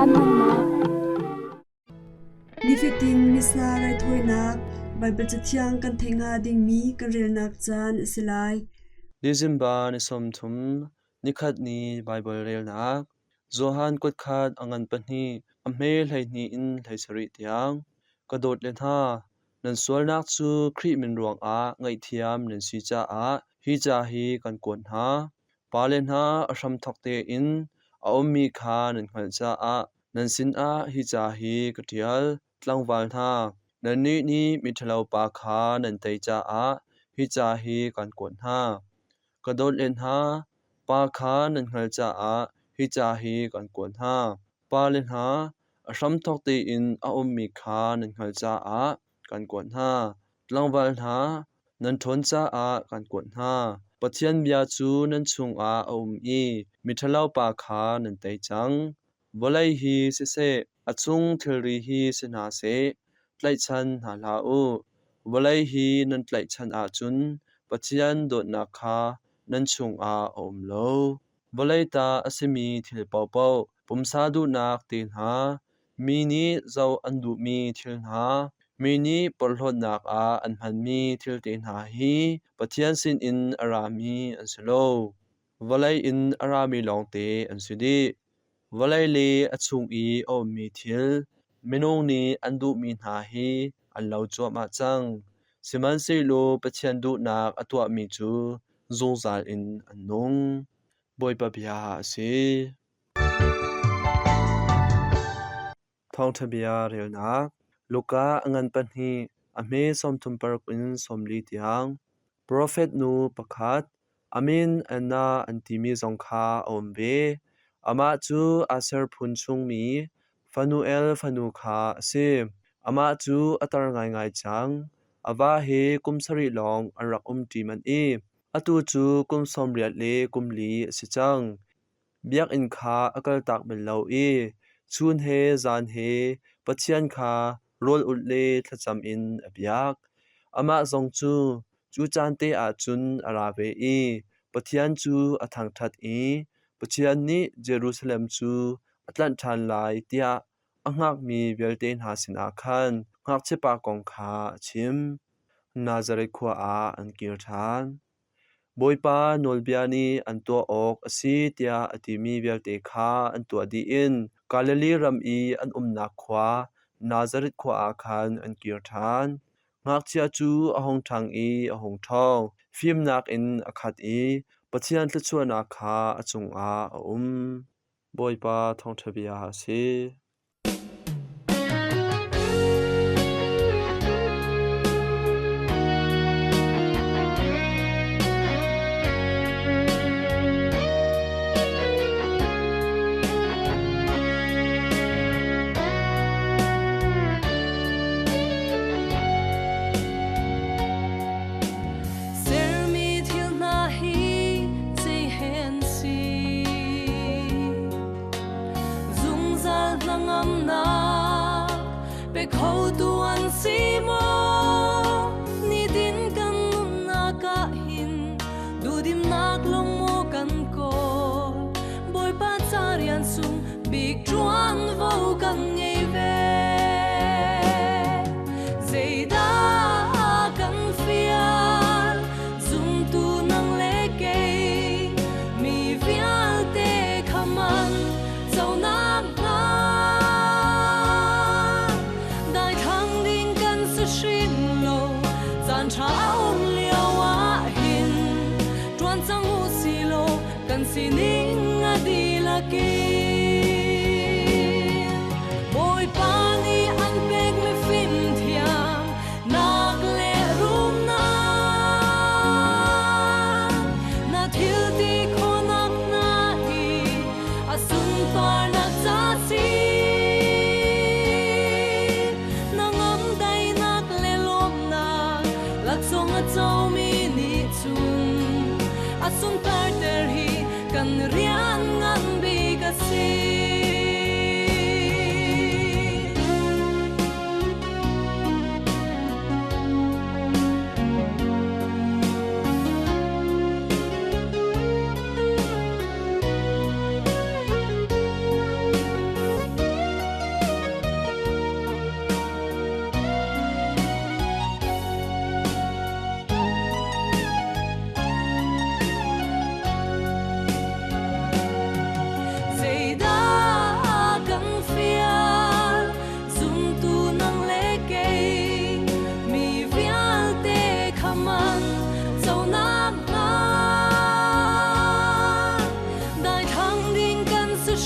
Caan hmannak. Nifatin Missa raithawinak Baibal Cathiang kan theih hnga dingmi kan relnak caan a si lai. December ni 30, nikhat ni Baibal relnak Johan kutkhat a ngan pahnih, a hme 12 in 17 tiang. Ka dawt le hna, nan sualnak cu Khrih min ruangah ngaihthiam nan si caah hi ca hi kan kuat hna. Pale hna a hramthawk tein a ummi kha nan hngalh caah nan sinah hi ca hi ka ṭial. Tlangval hna, nannih nih miṭhalopa kha nan tei caah hi ca hi kan kuat hna. Ka dawt len hna, pa kha nan hngalh caah hi ca hi kan kuat hna. Pale hna, a hramthawk tein a ummi kha nan hngalh caah kan kuat hna. Tlangval hna, nan ṭhawn caah kan kuat hna. Pathian bia cu nan chungah a um i miṭhalopa kha nan tei cang. Vawlei hi siseh, a chung thilri hi si hna seh, tlaihchan hna hlah u. Vawlei hi nan tlaihchan ahcun Pathian dawtnak kha nan chungah a um lo. Vawlei ta a simi thil paohpaoh, pumsa duhnak te hna, mi nih zoh an duhmi thil hna, mi nih porhlawtnak ah an hmanmi thil te hna hi Pathian sinin a rami an si lo. Vawlei in a rami lawngte an si dih. Vawlei le a chung i a ummi thil, minung nih an duhmi hna hi an lo cuahmah cang. Sihmanhsehlaw Pathian duhnak a tuahmi cu zungzal in an nung. Bawipa bia a si. Thawngṭha bia relnak Luka a ngan pahnih, a hme 36 in 40 tiang. Profet nu pakhat, a min Anna an timi zong kha a um ve. Amah cu Asher phun chungmi Fanuel fanu kha a si. Amah cu a tar ngaingai cang. A va he kum sarih lawng an rak umṭi manh i atu cu kum 84 a si cang. Biakinn kha a kaltak bal lo i chun he zan he Pathian kha rawl ulh le thlacam in a biak. Amah zong cu cu caan te ah cun a ra ve i Pathian cu a thangṭhat i Pathian nih Jerusalem cu a tlanh ṭhan lai tiah a hngakmi vialte hna sinah khan ngakchiapa kong kha a chim. Nazareth khua ah an kir ṭhan. Bawipa nawlbia nih an tuah awk a si tiah a timi vialte kha an tuah dih in Galilee ram i an umnak khua Nazareth khua ah khan an kir ṭhan. Ngakchia cu a hung ṭhang i a hung ṭhawng, fimnak in a khat i Pathian thluachuahnak kha a cungah a um. Bawipa thawngṭha bia a si. Sermi thil hna hi zei he an si? Zungzal hnangamnak pe khotu an si maw? Nitin kan nunnak ah hin duhdimnak lawng maw kan kawl? Bawipa ca rian sung bik ṭuanvo kan ngei ve. Zeidah kan fial? Zumtu nang le kei mi vialte kha man conak hnga daithlang ding kan si hrim lo caan ṭha a um lio ah hin ṭuan cang u si law kan sining a dihlak in Bawipa nih an pekmi fimthiam nak le rumnak na thil ti khawhnak hna hi a sunparnak ca si na ngamdainak le lawmnak laksawng a comi nih cun a sunparter hi kan rian ngan bik a si.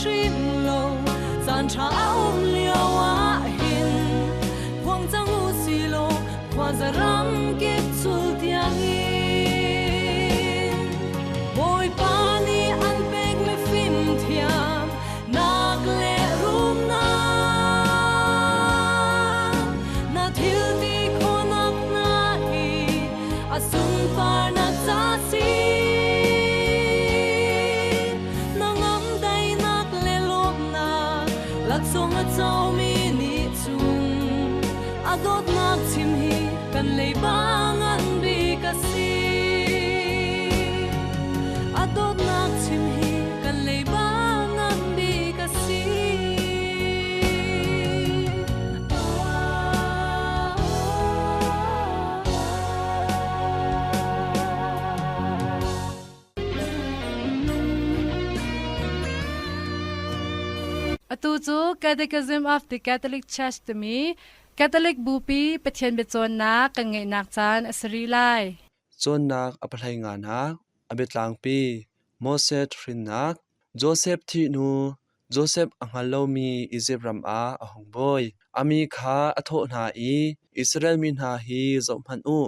hrimhrim lo. Caan ṭha a um lio ah hin phuang cang u si law khuaza ram kip cul tiangin Bawipa nih an pekmi fimthiam nak le rumnak na thil ti khawhnak hna hi a sunparnak ca si. Na ngam daihnak le lawmhnak laksawng a comi nih cun a dawtnak chim hi kan leiba ngan bik a si. A dawtnak chim hi kan leiba ngan bik a si. Atu cu Catechism of the Catholic Church timi Catholic Bupi Pathian biacawnnak kan ngeihnak caan a si rih lai. Cawnnak a pahlei nganak, a biatlangpi, Moses hrinnak, Josef thih hnu, Josef a hngal lomi Izipt ram ah a hung bawi. A mi kha a thawh hna i, Israel mi hna hi zohhmanh u,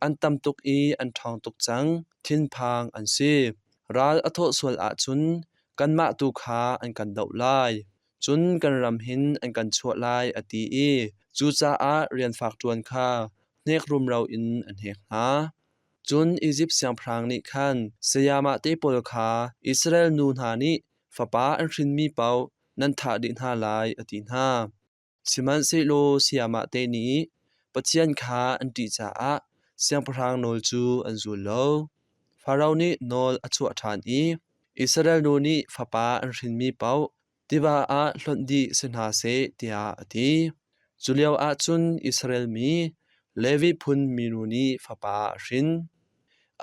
an tam tuk i an ṭhawng tuk cang, thinphang an si. Ral a thawh sual ahcun kanmah tu kha an kan doh lai, cun kan ram hin an kan chuah lai, a ti i cucaah rian fak ṭuan kha hnek rumro in an hnek hna. Cun Izipt siangpahrang nih khan sayamah te pawl kha Israel nu hna nih fapa an hrinmi paoh nan thah dih hna lai, a ti hna. Sihmanhsehlaw sayamah te nih Pathian kha an ṭih caah siangpahrang nawl cu an zul lo. Faraoh nih nawl a chuah ṭhan i Israel nu nih fapa an hrinmi paoh tiva ah hlonh dih si hna seh tiah a ti. Cu lioah cun Israel mi Levi phun minu nih fapa a hrin.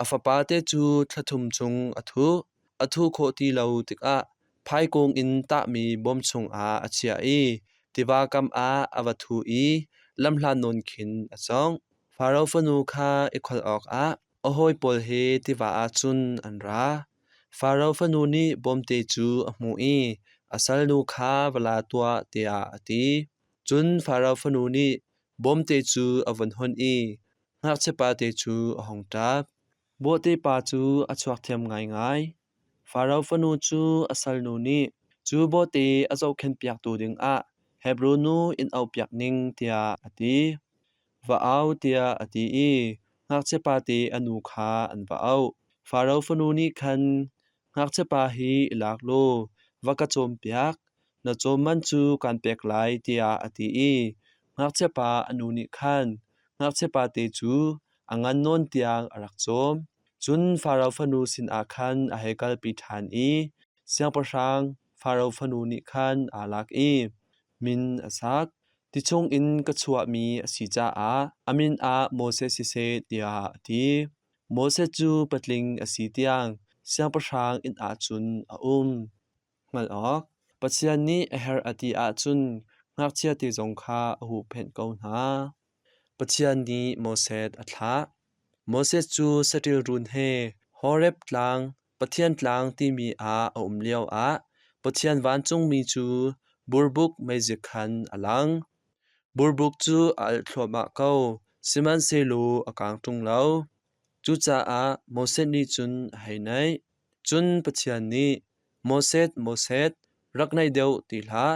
A fapate cu thla thum chung a thuh. A thuh khawh ti lo tikah phaikung in tahmi bawm chungah a chiah i tiva kam ah a va thu i lamhla nawn khin a cawngh. Faro fanu kha i kholh awkah a hawi pawl he tiva ah cun an ra. Faro fanu nih bawmte cu a hmuh i a salnu kha va la tuah tiah a ti. Cun Faro fanu nih bawmte cu a vun hon i ngakchiapate cu a hung ṭap. Bawhte pa cu a chuak thiam ngaingai. Faro fanu cu a salnu nih cu bawhte a zohkhenhpiaktu dingah Hebru nu in auhpiak ning tiah a ti. Va au tiah a ti i ngakchiapate a nu kha an va auh. Faro fanu nih khan ngakchiapa hi i lak law va ka cawmpiak, na cawm man cu kaan pek lai tiah a ti i ngakchiapa a nu nih khan ngakchiapate cu a ngan nawn tiang a rak cawm. Cun Faro fanu sinah khan a hei kalpi ṭhan i siangpahrang Faro fanu nih khan aa lak i min a sak. Ti chungin ka chuahmi a si caah a min ah Moses siseh tiah a ti. Moses cu patling a si tiang siangpahrang inn ah cun a um. Hngalh awk, Pathian nih a herh a ti ahcun ngakchia te zong kha a huhphenh ko hna. Pathian nih Moses a thlah. Moses cu saṭil run he Horeb tlang, Pathian tlang timi ah a um lioah Pathian vancungmi cu burbuk meizik khan a lang. Burbuk cu a alh thluahmah ko, sihmanhsehlaw a kang ṭung lo. Cucaah Moses nih cun a hei naih. Cun Pathian nih, Moses, Moses, rak naih deuh ti hlah.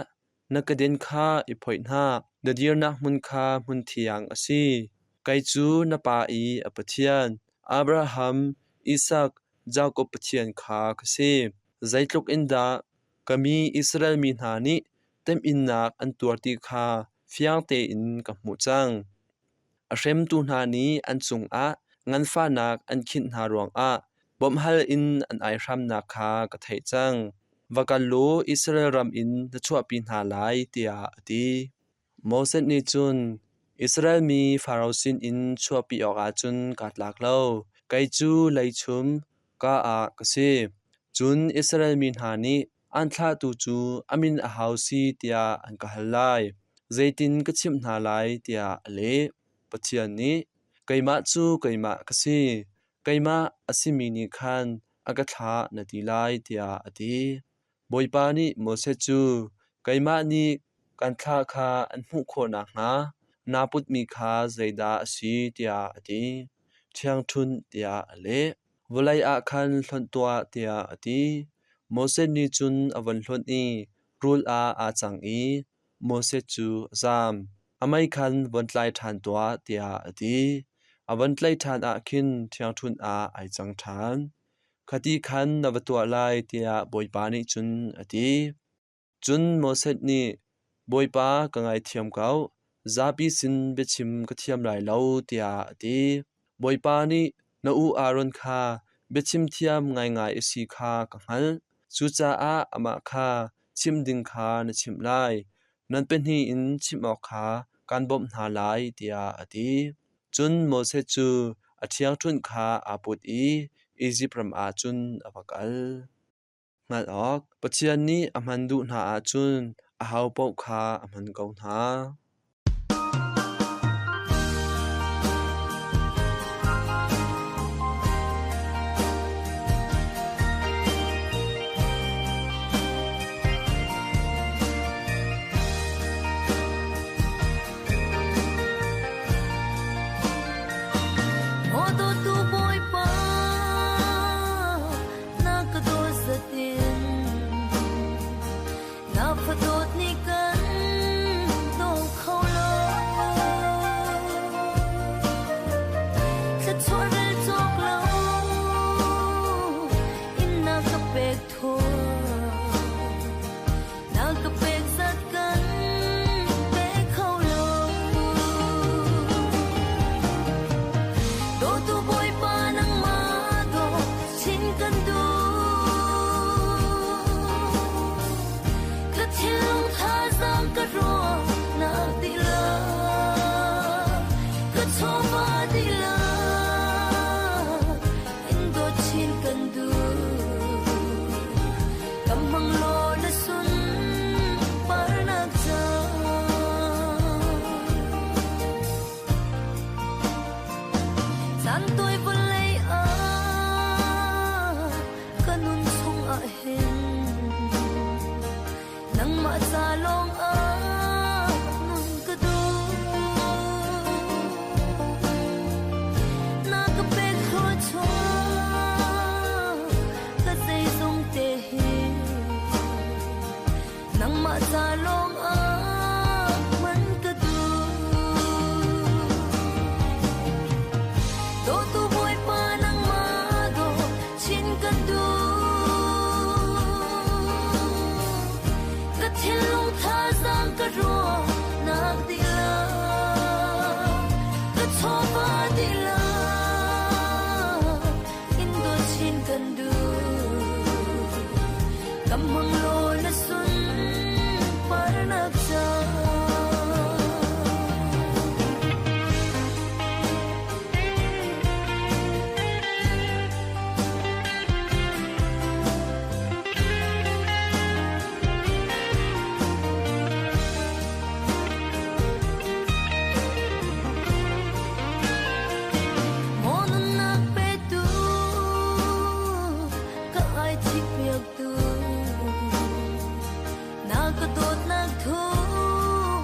Na kedin kha i phoih hna, na dirnak hmun kha hmun thiang a si. Kei cu na pa i a Pathian, Abraham, Isak, Jakob Pathian kha ka si. Zeitluk in dah ka mi Israel mi hna nih temhinnak an tuar ti kha fiang tein ka hmuh cang. A hremtu hna nih an cungah nganfahnak an khinh hna ruangah bawmhhal in an aihramnak kha ka theih cang. Va kal law Israel ram in na chuahpi hna lai, tiah a ti. Moses nih cun Israel mi Faro sinin chuahpi awkah cun kaa tlak lo. Kei cu leichum ka ah ka si. Cun Israel mi hna nih an thlahtu cu a min a hau si tiah an ka hal lai. Zeitin ka chimh hna lai tiah a leh. Pathian nih, Keimah cu keimah ka si. Keimah a simi nih khan a ka thlah na ti lai tiah a ti. Bawipa nih Moses cu, Keimah nih kan thlah kha an hmuh khawh nakhnga naa putmi kha zeidah a si, tiah a ti. Ṭhiangṭhunh, tiah a leh. Vawlei ah khan hlonh tuah, tiah a ti. Moses nih cun a von hlonh i rul ah aa cang i Moses cu a zaam. A mei khan von tlai ṭhan tuah, tiah a ti. A von tlaih ṭhan ah khin ṭhiangṭhunh ah ai cang ṭhan. Khati khan na va tuah lai, tiah Bawipa nih cun a ti. Cun Moses nih, Bawipa ka ngaithiam ko, zapi sin biachim ka thiam lai lo, tiah a ti. Bawipa nih, Na u Aaron kha biachim thiam ngaingai a si kha ka hngalh. Cucaah amah kha chim ding kha na chimh lai. Nan pahnih in chimh awk kha kaan bawmh hna lai, tiah a ti. Cun Moses cu a ṭhiangṭhunh kha aa put i Izipt ram ah cun a va kal. Hngalh awk, Pathian nih a hman duh hna ahcun ahopaoh kha a hman ko hna. Maw dawtu Bawipa na ka dawt zatin na fadawt nih kan daw kho lo thluachuah rel cawk lo in na ka pek thua Na ka pek zat kan pe kho lo. Dawtu Bawipa nangmah dawh chin kan duh. Ka thinlung thazaang ka ruah nak dihlak, ka chawva dihlak in dawt chin kan duh. Kam hmang law na sunparnak ca. Caan tawi vawlei ah ka nun chung ah hin nangmah ca lawng ah nun ka duh. Na ka pek thluachuah ka zeizong te hi nangmah ca lawng ah hman ka duh. Dawtu Bawipa nangmah daw chin kan duh. Ka thinlung thazaang ka ruahnak dihlak, ka chawva dihlak in dawt chin kan duh. Kam hmang law na sunparnak ca. Maw nunnak petu ka ai thikpiaktu na ka dawtnak thuk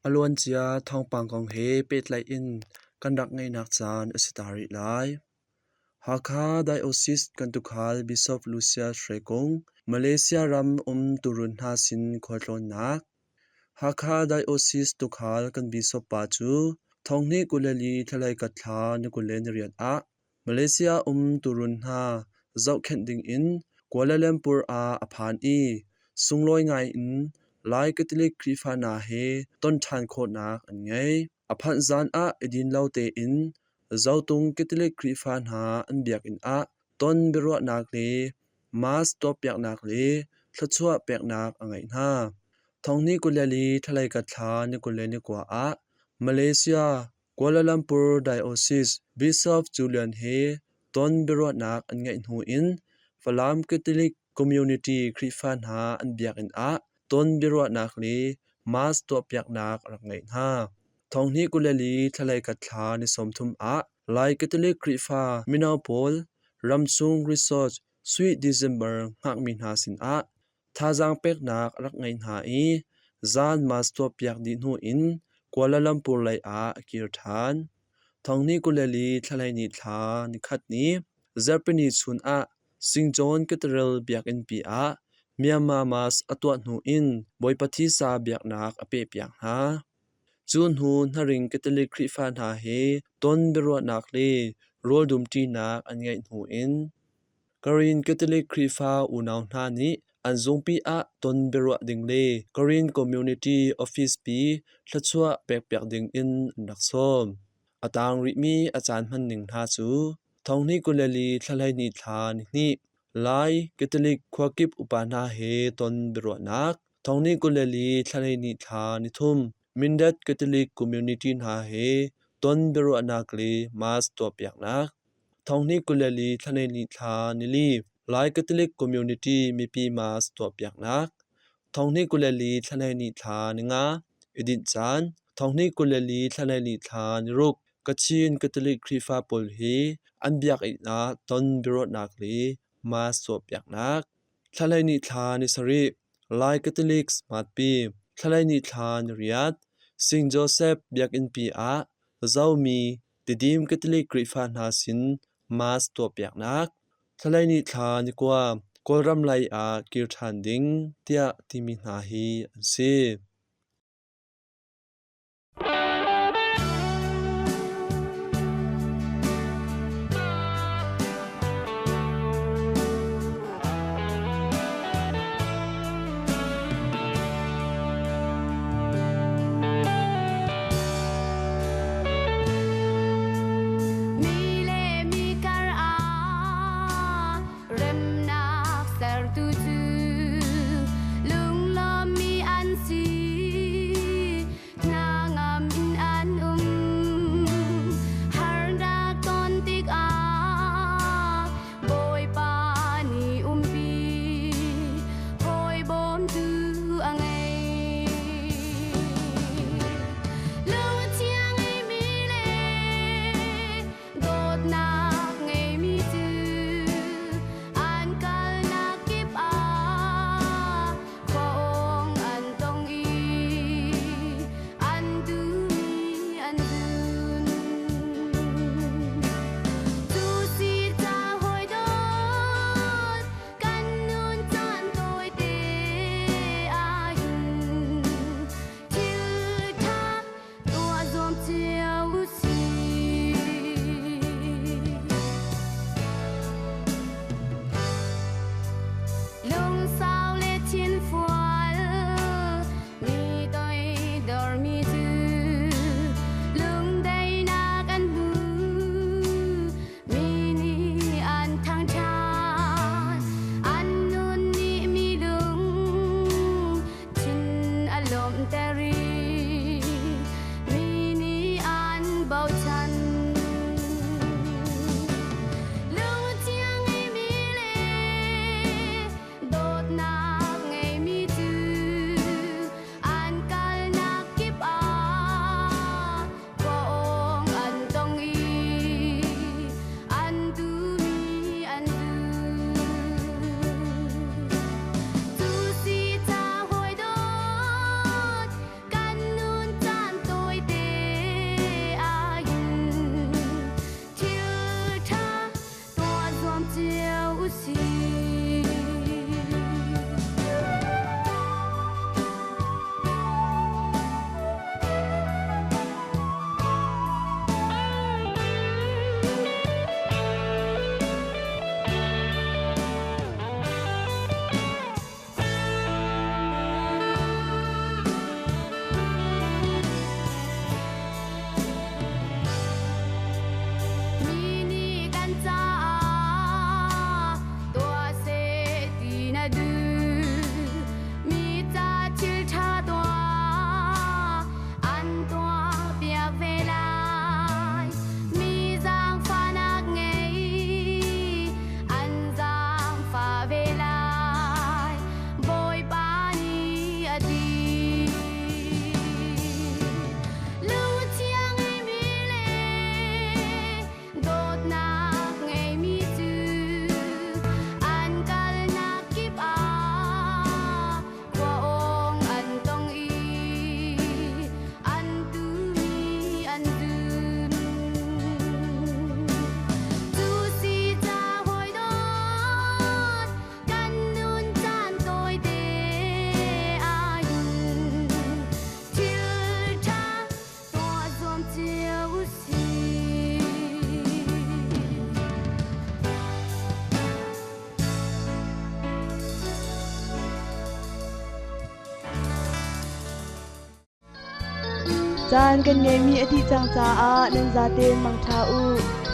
A luancia thawngpang kong he pehtlaih in kan rak ngeihnak caan a si ta rih lai. Hakha Diocese kan tuukhal Bishop Lucius Hre Kung, Malaysia ram um tuurun hna sin khualtlawnnak. Hakha Diocese tuukhal kan Bishop pa cu thonghnih 24 thla thla ni 28 ah Malaysia um tuurun hna zohkhenh dingin Kuala Lumpur ah a phan i sunglawi ngaiin Lai Catholic Khrihfa hna he ton ṭhan khawhnak an ngei. A phanh zan ah i din lo tein Zotung Catholic Khrihfa hna an biakinn ah ton biaruahnak le Mass tuahpiaknak le thluachuah peknak a ngeih hna. Thonghnih 24 thla thla ni 29 ah Malaysia Kuala Lumpur Diocese Bishop Julian he ton biaruahnak an ngeih hnu in Falam Catholic Community Khrihfa hna an biakinn ah ton biaruahnak le Mass tuahpiaknak a rak ngeih hna. Thonghnih 24 thla thla ni 30 ah Lai Catholic Khrihfa mino pawl ramchung resort Sweet December hngakmi hna sinah thazaang peknak a rak ngeih hna i zan Mass tuahpiak dih hnu in Kuala Lumpur lei ah a kir ṭhan. Thonghnih 24 thla thla nikhat ni Zarhpini chun ah St. John Cathedral biakinnpi ah Myanmar Mass a tuah hnu in Bawipa Thisa biaknak a pehpiak hna. Cu hnu Hnaring Catholic Khrihfa hna he ton biaruahnak le rawl dumṭinak an ngeih hnu in Karen Catholic Khrihfa unau hna nih an zungpi ah ton biaruah ding le Karen Community Office pi thluachuah pekpiak ding in an rak sawm. A taang rihmi a caan hman ning hna cu thonghnih 24 thla 12 thla nihnih Lai Catholic khuakip upa hna he ton biaruahnak thonghnih 24 thla 12 thla nithum Mindat Catholic Community hna he ton biaruahnak le Mass tuahpiaknak thonghnih 24 thla 12 thla nili Lai Catholic Community mipi Mass tuahpiaknak thonghnih 24 thla 12 thla ninga i dinh caan thonghnih 24 thla 12 thla niruk Kachin Catholic Khrihfa pawl hi an biakinn ah ton biaruahnak le Mass tuahpiaknak thla 12 thla ni sarih Lai Catholic Smartpi thla 12 thla niriat St. Joseph biakinnpi ah Zomi Tidim Catholic Khrihfa hna sin Mass tuahpiaknak thla 12 thla nikua Kawlram lei ah kir ṭhan ding tiah timi hna hi an si. Mi le mi kar ah remnak sertu cu lunglawmmi an si. Caan kan ngeihmi a dih cang caah nan zaten mangṭha u.